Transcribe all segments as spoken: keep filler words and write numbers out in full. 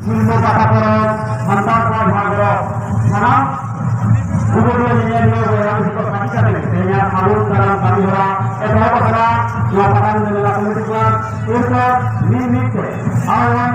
ᱥᱤᱞᱫᱟᱹ ᱯᱟᱛᱟ ᱯᱚᱨᱚᱵᱽ, ᱥᱟᱱᱛᱟᱲ ᱠᱚᱣᱟᱜ ᱡᱟᱦᱟᱸ ᱜᱚᱨᱚᱵᱽ, ᱥᱟᱱᱟᱢ ᱠᱷᱚᱵᱚᱨᱤᱭᱟᱹ ᱧᱮᱧᱮᱞᱤᱭᱟᱹ ᱵᱚᱭᱦᱟ ᱢᱤᱥᱤ ᱠᱚ ᱥᱟᱹᱠᱷᱤ ᱠᱟᱛᱮ ᱛᱮᱦᱮᱧᱟᱜ ᱥᱟᱹᱜᱩᱱ ᱫᱟᱨᱟᱢ ᱠᱟᱹᱢᱤ ᱦᱚᱨᱟ ᱮᱛᱚᱦᱚᱵ ᱟᱠᱟᱱᱟ᱾ ᱱᱚᱣᱟ ᱯᱟᱴᱟᱵᱤᱸᱫᱷᱟᱹ ᱢᱮᱞᱟ ᱠᱚᱢᱤᱴᱤ ᱠᱷᱚᱱ ᱮᱨᱯᱚᱨ ᱢᱤᱫ ᱢᱤᱫ ᱛᱮ ᱟᱨᱦᱚᱸ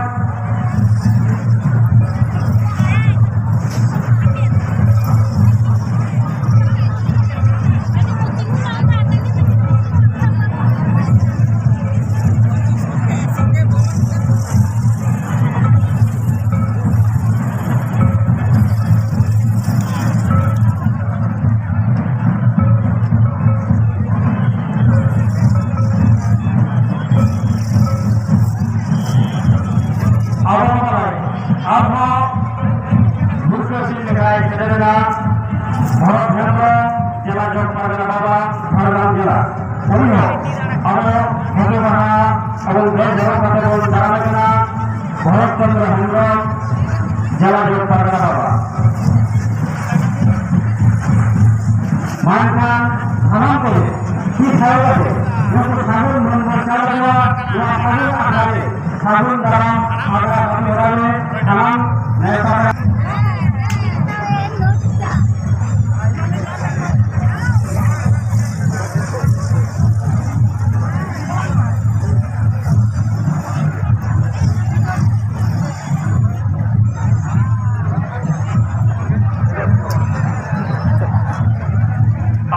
ᱟᱵᱚ ᱟᱨᱦᱚᱸ ᱢᱩᱨᱜᱟᱹ ᱥᱤᱝ ᱞᱮᱠᱟᱭ ᱥᱮᱴᱮᱨᱮᱱᱟ᱾ ᱵᱷᱚᱨᱚᱛ ᱦᱮᱢᱵᱨᱚᱢ, ᱡᱮᱞᱟ ᱡᱚᱜᱽ ᱯᱟᱨᱜᱟᱱᱟ ᱵᱟᱵᱟ, ᱡᱷᱟᱲᱜᱨᱟᱢ ᱡᱮᱞᱟ᱾ ᱩᱱᱤ ᱦᱚᱸ ᱟᱵᱚ ᱦᱚᱛᱮ ᱵᱟᱦᱟ ᱟᱵᱚ ᱵᱮᱥ ᱡᱚᱨᱚ ᱠᱟᱛᱮ ᱵᱚᱱ ᱫᱟᱨᱟᱢᱮ ᱠᱟᱱᱟ᱾ ᱵᱷᱚᱨᱚᱛ ᱪᱚᱸᱫᱽᱨᱚ ᱦᱮᱢᱵᱨᱚᱢ, ᱡᱮᱞᱟ ᱡᱚᱜᱽ ᱯᱟᱨᱜᱟᱱᱟ ᱵᱟᱵᱟ᱾ ᱢᱟ ᱮᱱᱠᱷᱟᱱ ᱥᱟᱱᱟᱢ ᱠᱚᱜᱮ ᱢᱤᱫ ᱥᱟᱶ ᱠᱟᱛᱮ ᱱᱩᱠᱩ ᱥᱟᱹᱜᱩᱱ ᱢᱟᱹᱱ ᱵᱚᱱ ᱪᱟᱞ ᱟᱠᱚᱣᱟ᱾ ᱱᱚᱣᱟ ᱥᱟᱹᱜᱩᱱ ᱟᱠᱷᱲᱟ ᱨᱮ ᱥᱟᱹᱜᱩᱱ ᱫᱟᱨᱟᱢ ᱟᱠᱷᱲᱟ ᱠᱟᱹᱢᱤ ᱦᱚᱨᱟ ᱨᱮ ᱥᱟᱱᱟᱢ ᱱᱮᱣᱛᱟ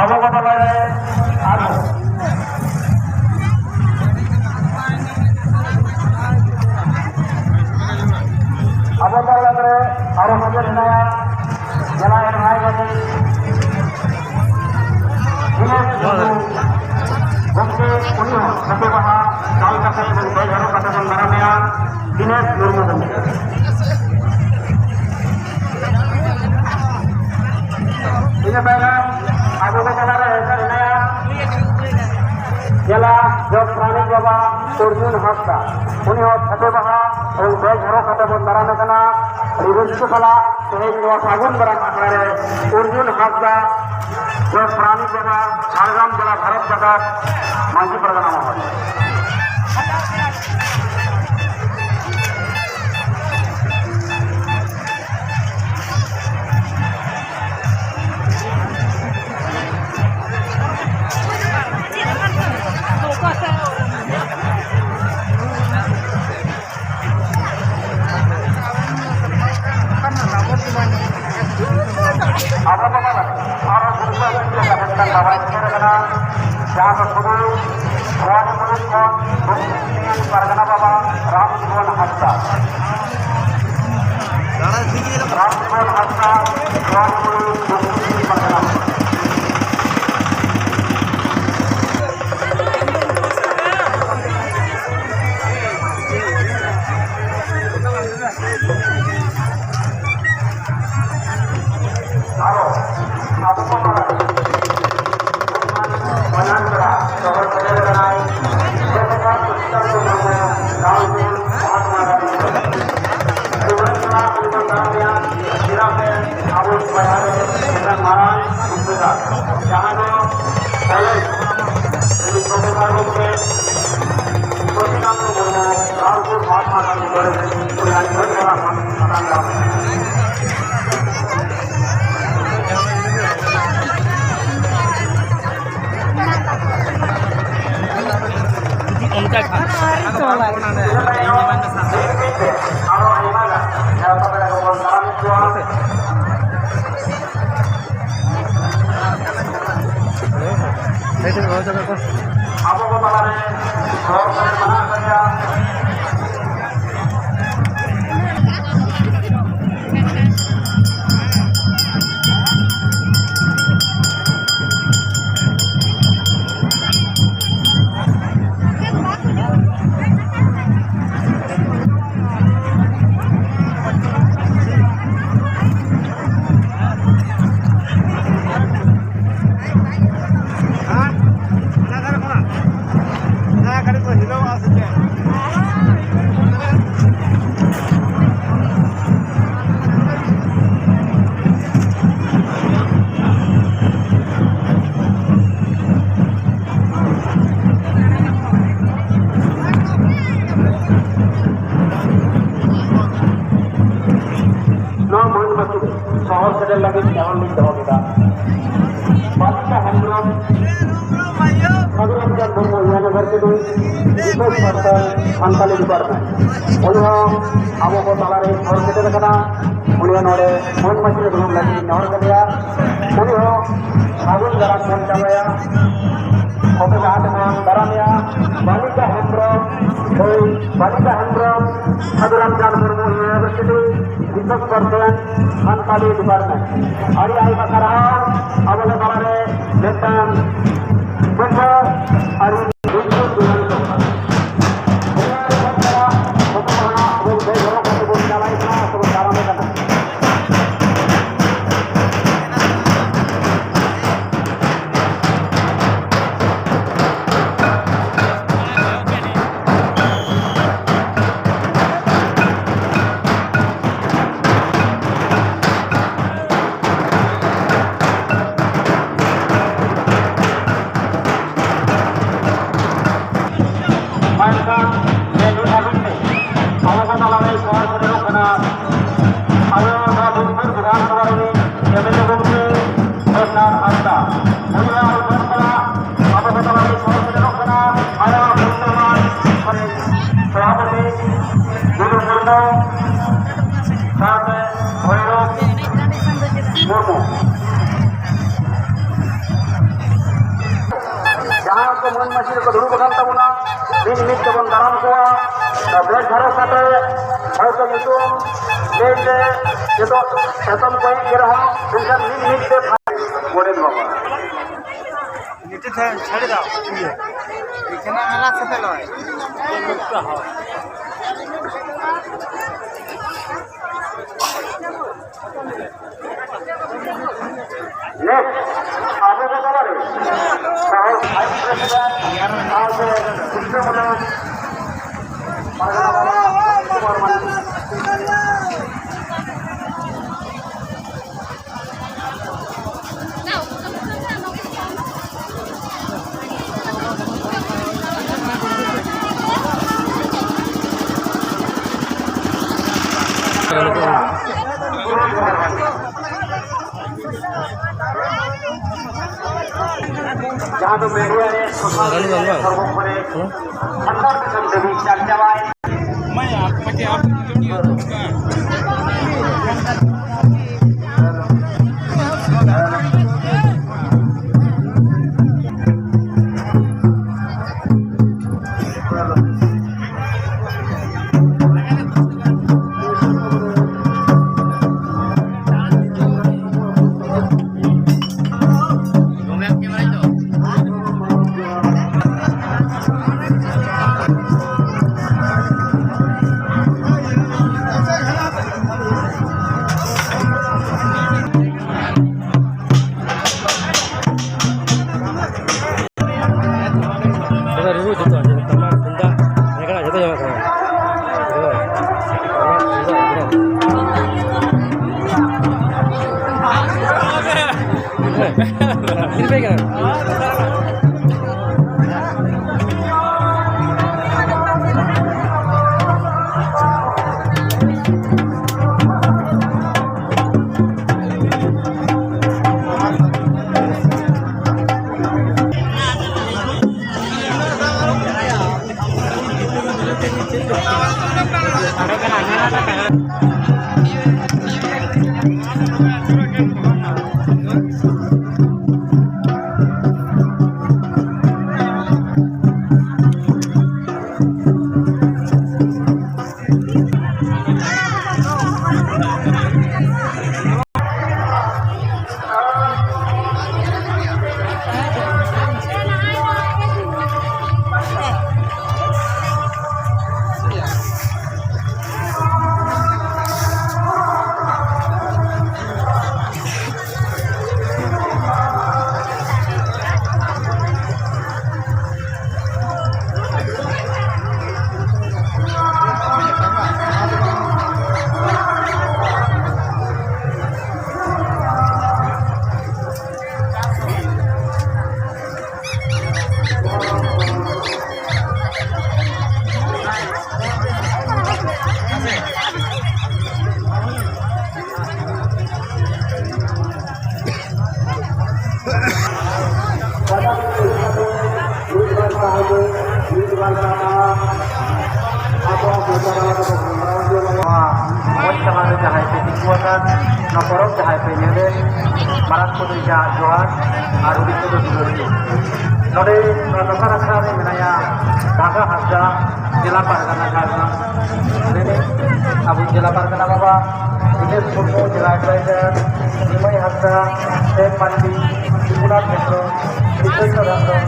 ᱟᱵᱚ ᱠᱚ ᱛᱟᱞᱟᱨᱮ ᱟᱨᱦᱚᱸ ᱟᱵᱚ ᱛᱟᱞᱟᱨᱮ ᱟᱨᱚ ᱥᱮᱴᱮᱨ ᱦᱮᱱᱟᱭᱟ ᱡᱮᱞᱟ ᱮᱢ ᱟᱭ ᱜᱟᱹᱰᱤ ᱫᱤᱱᱮᱥ ᱢᱩᱨᱢᱩ ᱜᱚᱢᱠᱮ, ᱩᱱᱤ ᱦᱚᱸ ᱥᱟᱛᱮ ᱵᱟᱦᱟ ᱪᱟᱞ ᱠᱟᱛᱮ ᱮᱵᱚᱝ ᱵᱮᱡ ᱦᱚᱨᱚᱜ ᱠᱟᱛᱮ ᱵᱚᱱ ᱫᱟᱨᱟᱢᱮᱭᱟ᱾ ᱫᱤᱱᱮᱥ ᱢᱩᱨᱢᱩ ᱜᱚᱢᱠᱮ᱾ ᱤᱱᱟᱹ ᱛᱟᱭᱱᱚᱢ ᱟᱵᱚ ᱠᱚ ᱛᱟᱞᱟᱨᱮ ᱦᱮᱡ ᱦᱮᱱᱟᱭᱟ ᱡᱮᱞᱟ ᱡᱚᱜᱽ ᱯᱟᱨᱟᱱᱤᱠ ᱵᱟᱵᱟ ᱚᱨᱡᱩᱱ ᱦᱟᱸᱥᱫᱟ, ᱩᱱᱤ ᱦᱚᱸ ᱥᱟᱛᱮ ᱵᱟᱦᱟ ᱮᱵᱚᱝ ᱵᱮᱡ ᱦᱚᱨᱚᱜ ᱠᱟᱛᱮ ᱵᱚᱱ ᱫᱟᱨᱟᱢᱮ ᱠᱟᱱᱟ᱾ ᱟᱹᱰᱤ ᱨᱟᱹᱥᱠᱟᱹ ᱥᱟᱞᱟᱜ ᱛᱮᱦᱮᱧ ᱱᱚᱣᱟ ᱥᱟᱹᱜᱩᱱ ᱫᱟᱨᱟᱢ ᱟᱠᱷᱲᱟ ᱨᱮ ᱚᱨᱡᱩᱱ ᱦᱟᱸᱥᱫᱟ, ᱡᱚᱜᱽ ᱯᱟᱨᱟᱱᱤᱠ ᱵᱟᱵᱟ, ᱡᱷᱟᱲᱜᱨᱟᱢ ᱡᱮᱞᱟ, ᱵᱷᱟᱨᱚᱛ ᱡᱟᱠᱟᱛ ᱢᱟᱹᱡᱷᱤ ᱯᱟᱨᱜᱟᱱᱟ ᱢᱚᱦᱚᱞ᱾ ᱵᱟᱵᱟᱭ ᱥᱮᱴᱮᱨ ᱟᱠᱟᱱᱟ, ᱡᱟᱦᱟᱸ ᱫᱚ ᱥᱩᱫᱷᱩ ᱵᱷᱚᱵᱟᱱᱤ ᱢᱩᱞᱩᱠ ᱠᱷᱚᱱ ᱫᱚᱠᱠᱷᱤᱱ ᱯᱟᱨᱜᱟᱱᱟ ᱵᱟᱵᱟ ᱨᱟᱢ ᱡᱤᱵᱚᱱ ᱦᱟᱸᱥᱫᱟ᱾ ᱨᱟᱢ ᱡᱤᱵᱚᱱ ᱦᱟᱸᱥᱫᱟ, ᱵᱷᱚᱵᱟᱱᱤ ᱢᱩᱞᱩᱠ, ᱫᱚᱠᱠᱷᱤᱱ ᱯᱟᱨᱜᱟᱱᱟ ᱵᱟᱵᱟ᱾ ᱟᱨᱚ ᱟᱵᱚ ᱠᱚ ᱵᱟᱲᱟᱭᱟ, ᱢᱟᱭᱟᱝ ᱯᱮᱲᱟ ᱥᱚᱦᱚᱨ ᱥᱮᱴᱮᱨ ᱟᱠᱟᱱᱟᱭ, ᱡᱚᱛᱚ ᱠᱷᱚᱱ ᱩᱛᱛᱚᱨ ᱫᱚ ᱢᱟᱱᱮ ᱨᱟᱢ ᱢᱚᱦᱟᱛᱢᱟ ᱜᱟᱱᱫᱷᱤ᱾ ᱥᱚᱦᱚᱨ ᱯᱮᱲᱟ ᱩᱱᱤ ᱵᱚᱱ ᱫᱟᱨᱟᱢᱮᱭᱟ, ᱪᱮᱫᱟᱜ ᱥᱮ ᱟᱵᱚ ᱵᱚᱭᱦᱟ ᱨᱮ ᱢᱤᱫᱴᱟᱝ ᱢᱟᱨᱟᱝ ᱵᱤᱨᱫᱟᱹᱜᱟᱲ, ᱡᱟᱦᱟᱸ ᱫᱚ ᱠᱚᱞᱮᱡᱽ ᱨᱤᱱᱤᱡ ᱯᱨᱚᱯᱷᱮᱥᱚᱨ ᱜᱚᱢᱠᱮ ᱥᱚᱪᱪᱤᱫᱟᱱᱚᱱᱫ ᱢᱩᱨᱢᱩ, ᱨᱟᱢᱯᱩᱨ ᱢᱚᱦᱟᱛᱢᱟ ᱜᱟᱱᱫᱷᱤ ᱠᱚᱞᱮᱡᱽ ᱨᱮ ᱩᱱᱤ ᱟᱹᱰᱤ ᱵᱷᱟᱹᱜᱤ ᱦᱚᱲᱟᱜ ᱠᱷᱚᱱ ᱥᱟᱛᱟᱢ ᱧᱟᱢ ᱞᱮᱫᱟ᱾ ᱚᱱᱠᱟ ᱜᱮ᱾ ᱤᱱᱟᱹ ᱛᱟᱭᱚᱢ ᱢᱤᱫ ᱢᱤᱫ ᱛᱮ ᱟᱨᱚ ᱟᱭᱢᱟ ᱜᱟᱱ ᱱᱮᱣᱛᱟ ᱯᱮᱲᱟ ᱠᱚᱵᱚᱱ ᱫᱟᱨᱟᱢᱮᱫ ᱠᱚᱣᱟ᱾ ᱟᱵᱚ ᱠᱚ ᱛᱟᱞᱟᱨᱮ ᱦᱚᱲ ᱠᱚ ᱢᱮᱱᱟᱜ ᱟᱠᱟᱫ ᱜᱮᱭᱟ᱾ ᱦᱮᱸ? ᱚᱱᱟ ᱫᱷᱟᱨᱮ ᱠᱷᱚᱱᱟᱜ᱾ ᱚᱱᱟ ᱠᱟᱹᱴᱤᱡ ᱠᱚ ᱦᱤᱞᱟᱹᱣᱟ ᱥᱮ ᱪᱮᱫ? ᱱᱚᱣᱟ ᱢᱟᱹᱱ ᱵᱟᱹᱠᱤ ᱥᱚᱦᱚᱨ ᱥᱮᱴᱮᱨ ᱞᱟᱹᱜᱤᱫ ᱱᱮᱦᱚᱨ ᱞᱤᱧ ᱫᱚᱦᱚ ᱠᱮᱫᱟ᱾ Balika Hembrom, Sadhu Ramchand Murmu university, research person, Santali department, ᱩᱱᱤ ᱦᱚᱸ ᱟᱵᱚ ᱠᱚ ᱛᱟᱞᱟᱨᱮ ᱥᱚᱦᱚᱨ ᱥᱮᱴᱮᱨ ᱟᱠᱟᱱᱟ᱾ ᱩᱱᱤ ᱦᱚᱸ ᱱᱚᱰᱮ ᱢᱟᱹᱱ ᱵᱟᱹᱠᱤ ᱨᱮ ᱫᱩᱲᱩᱵ ᱞᱟᱹᱜᱤᱫ ᱱᱮᱦᱚᱨ ᱠᱮᱫᱮᱭᱟ᱾ ᱩᱱᱤ ᱦᱚᱸ ᱥᱟᱹᱜᱩᱱ ᱫᱟᱨᱟᱢ ᱵᱚᱱ ᱪᱟᱞᱟᱭᱟ᱾ ᱚᱠᱚᱭ ᱡᱟᱦᱟᱸ ᱛᱮᱵᱚᱱ ᱫᱟᱨᱟᱢᱮᱭᱟ, ᱵᱟᱞᱤᱠᱟ ᱦᱮᱢᱵᱨᱚᱢ, ᱦᱳᱭ, ᱵᱟᱞᱤᱠᱟ ᱦᱮᱢᱵᱨᱚᱢ, ᱥᱟᱹᱫᱷᱩ ᱨᱟᱢᱪᱟᱸᱫᱽ ᱢᱩᱨᱢᱩ ᱤᱭᱩᱱᱤᱵᱷᱟᱨᱥᱤᱴᱤ, ᱵᱤᱥᱮᱥ ᱯᱟᱨᱥᱚᱱ, ᱥᱟᱱᱛᱟᱲᱤ ᱰᱤᱯᱟᱨᱴᱢᱮᱱᱴ᱾ ᱟᱹᱰᱤ ᱟᱭᱢᱟ ᱥᱟᱨᱦᱟᱣ᱾ ᱟᱵᱚ ᱠᱚ ᱛᱟᱞᱟᱨᱮ ᱢᱤᱫᱴᱟᱝ ᱵᱚᱸᱜᱟ ᱟᱹᱰᱤ ᱫᱩᱞᱟᱹᱲ ᱫᱚᱨᱠᱟᱨ᱾ ᱵᱚᱸᱜᱟ ᱟᱹᱰᱤ ᱵᱚᱱ ᱪᱟᱞᱟᱜ, ᱡᱚᱛᱚ ᱦᱚᱲ ᱵᱚᱱ ᱫᱮᱡ ᱦᱚᱨᱚᱜ ᱠᱟᱛᱮ ᱵᱚᱱ ᱪᱟᱞᱟᱜ ᱠᱟᱱᱟ ᱥᱮ ᱵᱚᱱ ᱫᱟᱨᱟᱢᱮ ᱠᱟᱱᱟ᱾ ᱢᱮᱱᱠᱷᱟᱱ ᱱᱤᱛ ᱦᱟᱹᱵᱤᱡ ᱛᱮ ᱟᱵᱚ ᱠᱚ ᱛᱟᱞᱟᱨᱮ ᱥᱚᱦᱚᱨ ᱥᱮᱴᱮᱨᱚᱜ ᱠᱟᱱᱟ ᱟᱵᱚ ᱱᱚᱣᱟ ᱫᱩᱞᱢᱩᱨ ᱵᱤᱫᱷᱟᱱ ᱥᱚᱵᱷᱟ ᱨᱤᱱᱤᱡ ᱮᱢ ᱮᱞ ᱮ ᱜᱚᱢᱠᱮ ᱥᱚᱨᱫᱟᱨ ᱦᱟᱸᱥᱫᱟ᱾ ᱩᱱᱤᱭᱟᱜ ᱩᱭᱦᱟᱹᱨ ᱠᱟᱱᱟ ᱟᱵᱚ ᱠᱚ ᱛᱟᱞᱟᱨᱮ ᱥᱚᱦᱚᱨ ᱥᱮᱴᱮᱨᱚᱜ ᱠᱟᱱᱟ ᱟᱭᱟᱜ ᱢᱩᱞᱞᱚᱵᱟᱱ ᱥᱚᱦᱟᱯᱚᱛᱤ ᱵᱤᱫᱩ ᱢᱩᱨᱢᱩ, ᱥᱟᱶᱛᱮ ᱵᱷᱳᱭᱨᱳᱵ ᱢᱩᱨᱢᱩ᱾ ᱡᱟᱦᱟᱸ ᱠᱚ ᱢᱟᱹᱱ ᱢᱟᱹᱡᱷᱤ ᱨᱮᱠᱚ ᱫᱩᱲᱩᱵ ᱟᱠᱟᱱ ᱛᱟᱵᱚᱱᱟ, ᱢᱤᱫ ᱢᱤᱫ ᱛᱮᱵᱚᱱ ᱫᱟᱨᱟᱢ ᱠᱚᱣᱟ᱾ ᱵᱮᱥ ᱫᱷᱟᱨᱟ ᱠᱟᱛᱮ ᱦᱚᱭᱛᱳ ᱧᱩᱛᱩᱢ ᱞᱟᱹᱭ ᱛᱮ ᱱᱤᱛᱚᱜ ᱮᱛᱚᱢ ᱠᱚ ᱮᱱ ᱜᱮ ᱨᱮᱦᱚᱸ, ᱢᱮᱱᱠᱷᱟᱱ ᱢᱤᱫ ᱢᱤᱫ ᱛᱮ ᱜᱚᱰᱮᱛ ᱵᱟᱵᱟ᱾ ᱱᱤᱛᱚᱜ ᱫᱚ ᱪᱷᱟᱹᱲ ᱫᱟᱣ᱾ ᱤᱭᱟᱹ᱾ ᱮᱠᱷᱮᱱᱟ ᱢᱮᱞᱟ ᱥᱮ ᱛᱟᱞᱚᱭ? Next, ᱟᱵᱚ ᱠᱚ ᱛᱟᱞᱟᱨᱮ ᱥᱚᱦᱚ vice president ᱥᱟᱶᱛᱮ ᱥᱤᱨᱡᱚᱱ ᱢᱩᱞᱚᱠ ᱯᱟᱨᱜᱟᱱᱟ ᱵᱟᱵᱟ ᱠᱩᱢᱟᱨ ᱢᱟᱱᱰᱤ᱾ ᱡᱟᱦᱟᱸ ᱫᱚ media ᱨᱮ, social media ᱨᱮ, ᱥᱚᱨᱵᱚ ᱠᱚᱨᱮ ᱥᱟᱱᱛᱟᱲ ᱫᱤᱥᱚᱢ ᱫᱷᱟᱹᱵᱤᱡ ᱪᱟᱨᱪᱟᱣᱟᱭ᱾ मैं आप, मैं आप ᱢᱚᱡᱽ ᱥᱟᱞᱟᱜ ᱨᱮ ᱡᱟᱦᱟᱸᱭ ᱯᱮ ᱛᱤᱸᱜᱩ ᱟᱠᱟᱱ, ᱱᱚᱣᱟ ᱯᱚᱨᱚᱵᱽ ᱡᱟᱦᱟᱸᱭ ᱯᱮ ᱧᱮᱞᱮᱫ, ᱢᱟᱨᱟᱝ ᱠᱚᱫᱚ ᱡᱟ ᱡᱚᱦᱟᱨ ᱟᱨ ᱦᱩᱰᱤᱧ ᱠᱚᱫᱚ ᱫᱩᱞᱟᱹᱲ ᱜᱮ᱾ ᱱᱚᱰᱮ ᱱᱚᱣᱟ ᱫᱚᱥᱟᱨ ᱟᱠᱷᱲᱟ ᱨᱮ ᱢᱮᱱᱟᱭᱟ ᱰᱷᱟᱠᱟ ᱦᱟᱸᱥᱫᱟ, ᱡᱮᱞᱟ ᱯᱟᱨᱜᱟᱱᱟ ᱡᱷᱟᱲᱜᱨᱟᱢ ᱨᱤᱱᱤᱡ ᱟᱵᱚ ᱡᱮᱞᱟ ᱯᱟᱨᱜᱟᱱᱟ ᱵᱟᱵᱟ ᱫᱤᱱᱮᱥ ᱢᱩᱨᱢᱩ, ᱡᱮᱞᱟ ᱮᱰᱵᱷᱟᱭᱡᱟᱨ ᱱᱤᱢᱟᱹᱭ ᱦᱟᱸᱥᱫᱟ, ᱥᱮᱢ ᱢᱟᱱᱰᱤ, ᱥᱤᱵᱩᱱᱟᱛᱷ ᱦᱮᱢᱵᱨᱚᱢ, ᱠᱨᱤᱥᱱᱚ ᱦᱮᱢᱵᱨᱚᱢ,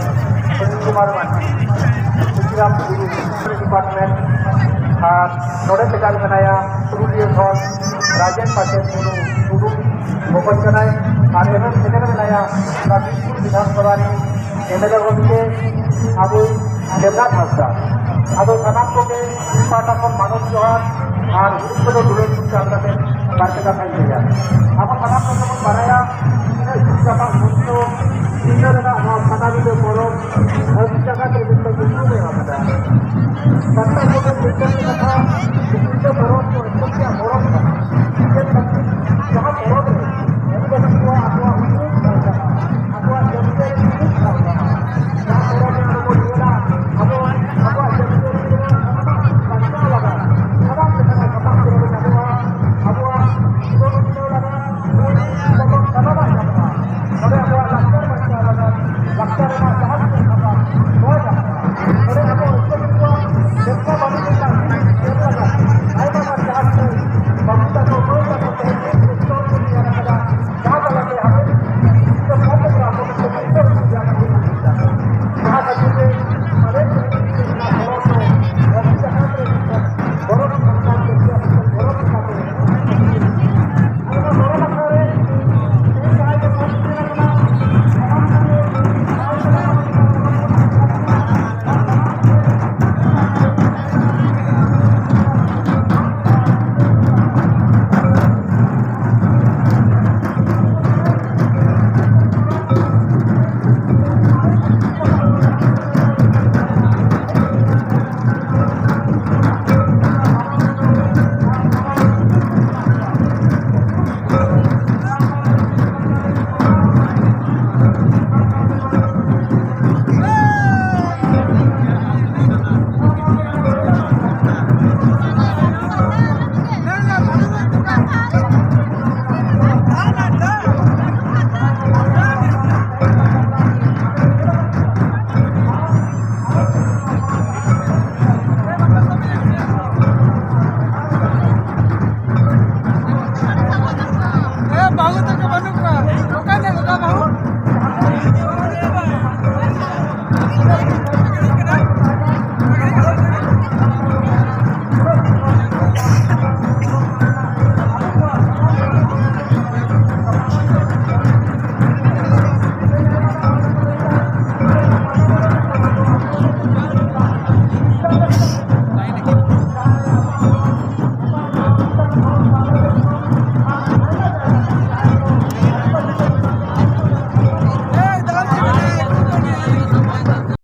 ᱥᱩᱱᱤᱞ ᱠᱩᱢᱟᱨ ᱢᱟᱱᱰᱤ, ᱥᱩᱪᱤᱨᱟᱢ ᱴᱩᱰᱩ, ᱰᱤᱯᱟᱨᱴᱢᱮᱱᱴ, ᱟᱨ ᱱᱚᱰᱮ ᱥᱮᱴᱮᱨ ᱢᱮᱱᱟᱭᱟ ᱯᱩᱨᱩᱞᱤᱭᱟᱹ ᱠᱷᱚᱱ ᱨᱟᱡᱮᱱ ᱯᱟᱪᱮᱛ ᱢᱩᱨᱢᱩ ᱴᱩᱰᱩ ᱵᱚᱠᱚᱧ ᱠᱟᱱᱟᱭ, ᱟᱨ ᱮᱵᱚᱝ ᱥᱮᱴᱮᱨ ᱢᱮᱱᱟᱭᱟ ᱚᱱᱟ ᱵᱤᱨᱵᱷᱩᱢ ᱵᱤᱫᱷᱟᱱ ᱥᱚᱵᱷᱟ ᱨᱤᱱ ᱮᱢ ᱮᱞ ᱮ ᱜᱚᱢᱠᱮ ᱟᱵᱚ ᱫᱮᱵᱽᱱᱟᱛᱷ ᱦᱟᱸᱥᱫᱟ᱾ ᱟᱫᱚ ᱥᱟᱱᱟᱢ ᱠᱚᱜᱮ ᱤᱧ ᱯᱟᱦᱴᱟ ᱠᱷᱚᱱ ᱢᱟᱱᱚᱛ ᱡᱚᱦᱟᱨ ᱟᱨ ᱦᱩᱰᱤᱧ ᱠᱚᱫᱚ ᱫᱩᱞᱟᱹᱲ ᱪᱟᱞ ᱠᱟᱛᱮ ᱵᱟᱨ ᱯᱮ ᱠᱟᱛᱷᱟᱧ ᱞᱟᱹᱭᱟ᱾ ᱟᱵᱚ ᱥᱟᱱᱟᱢ ᱠᱚᱜᱮ ᱵᱚᱱ ᱵᱟᱲᱟᱭᱟ ᱛᱤᱱᱟᱹᱜ ᱡᱩᱜᱽ ᱡᱟᱯᱟᱜ ᱥᱚᱛᱛᱚ ᱥᱤᱧᱚᱛ ᱨᱮᱱᱟᱜ ᱱᱚᱣᱟ ᱯᱟᱴᱟᱵᱤᱸᱫᱷᱟᱹ ᱯᱚᱨᱚᱵᱽ ᱫᱷᱟᱹᱨᱛᱤ ᱡᱟᱠᱟᱛ ᱨᱮ ᱢᱤᱫᱴᱟᱝ ᱧᱩᱛᱩᱢ ᱮ ᱮᱢ ᱟᱠᱟᱫᱟ᱾ ᱥᱟᱱᱛᱟᱲ ᱠᱚᱫᱚ ᱢᱤᱫᱴᱟᱝ ᱠᱟᱛᱷᱟ, ᱥᱤᱧᱚᱛ ᱯᱚᱨᱚᱵᱽ ᱫᱚ